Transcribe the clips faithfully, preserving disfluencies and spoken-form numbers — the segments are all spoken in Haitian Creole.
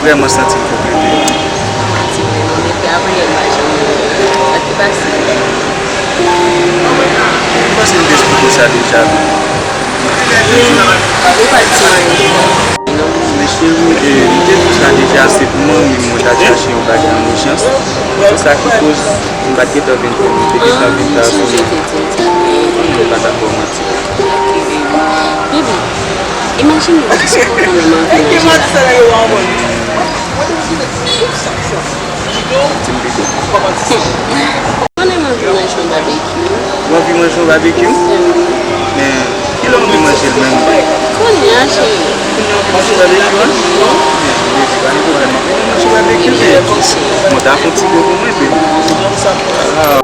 Vrèman santi m frekante. Ti mwen, non, depi avan yè m pa janm wè w. Sa ki pase? M panse m te esplike w sa deja, wi. Men, ou pa t di m anyen. Men cheri, e, m te di w sa deja, se pou mwen menm mwen t al chache yon bagay an ijans. Se sa ki koz m pa t gentan vin pou ou, m te gentan vin ta sou ou. Mwen pa t ap ba w manti. Bebe, imajine w ki se kontan menm anvi manje la. Di m pito. Konnen m anvi manje yon babekyou. Ou anvi manje yon babekyou? Men, kilè w anvi manje l menm? Kounye a, cheri. Kounye a w anvi manje babekyou an? Wi. Men, bebe, pa gen pwoblèm, m ap manje babekyou, bebe. Bon, ta fè yon ti bo pou mwen, bebe. Ah.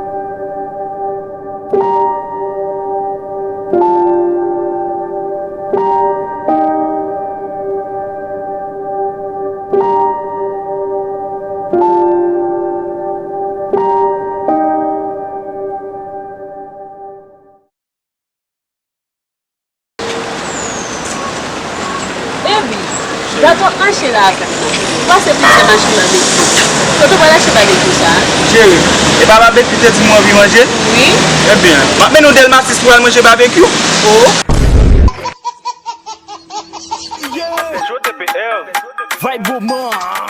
Baby, gad w ap mache la avè m nan. Ou pase plizyè machann babekyou. Kote w pral achte babekyou sa a? Cheri, e pa babekyou te di m ou anvi manje? Wi. Ebyen, m ap mennen w Dèlma sis pou w al manje babekyou. Oh. Vibe Moment.